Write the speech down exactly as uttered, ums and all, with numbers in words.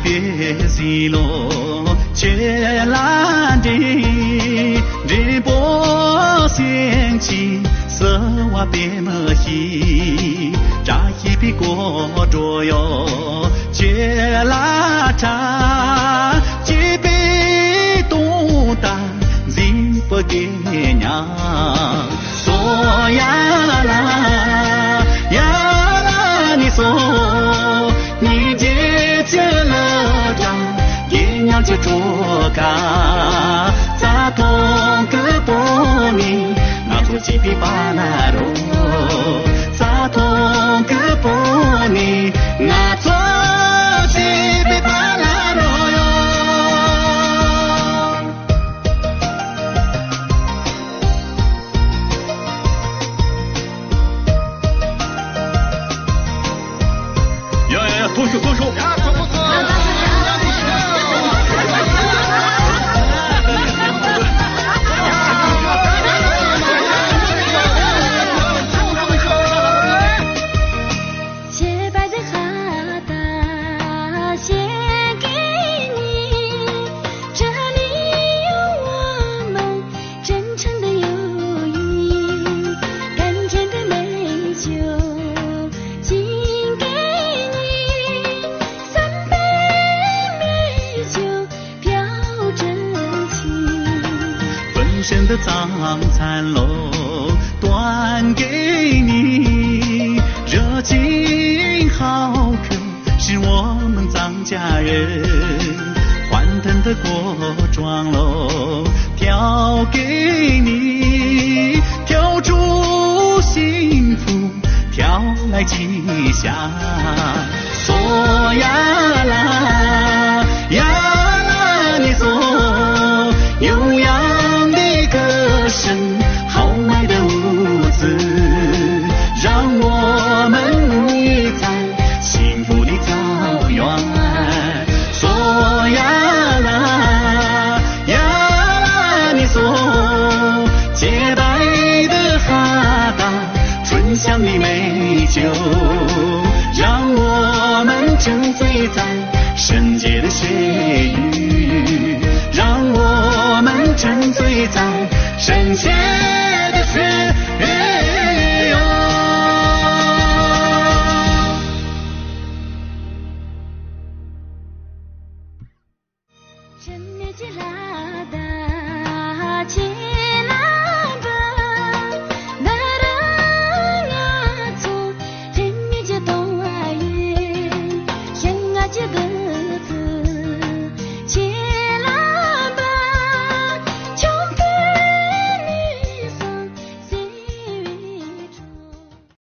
པའི་ཟིལ་ལོ་ཁྱེད་ལ་འདྲེན། འདྲེན་པོ་སེམས་ཀྱི་བསིལ་བ་དཔེ་མི་སྲིད། བཀྲ་ཤིས་པའི་སྐོར་བྲོ་ཡོ་ཁྱེད་ལ་འཁྲབ། སྐྱིད་པའི་སྟོང་ད་འཛིན་པོ་དགེ་ཉག་སོ་ཡ་ལ་ཡ་ལ་ནི་སོ། སྙིང་རྗེ་ཆུ་ལ་དྲ་དགེ་ཉག་ཆུ་གྲོ་ཁ། རྩྭ་ཐང་གི་བོ་ནི་ང་ཚོ་སྐྱིད་པའི་པ་ལ་རོ། རྩྭ་ཐང་གི་བོ་ནི་ང་ཚོ་སྐྱིད་པའི་པ་ལ་རོ་ཡོ། ཡ་ཡ་ཡ། ཐུགས་ཤོག་ཐུགས་ཤོག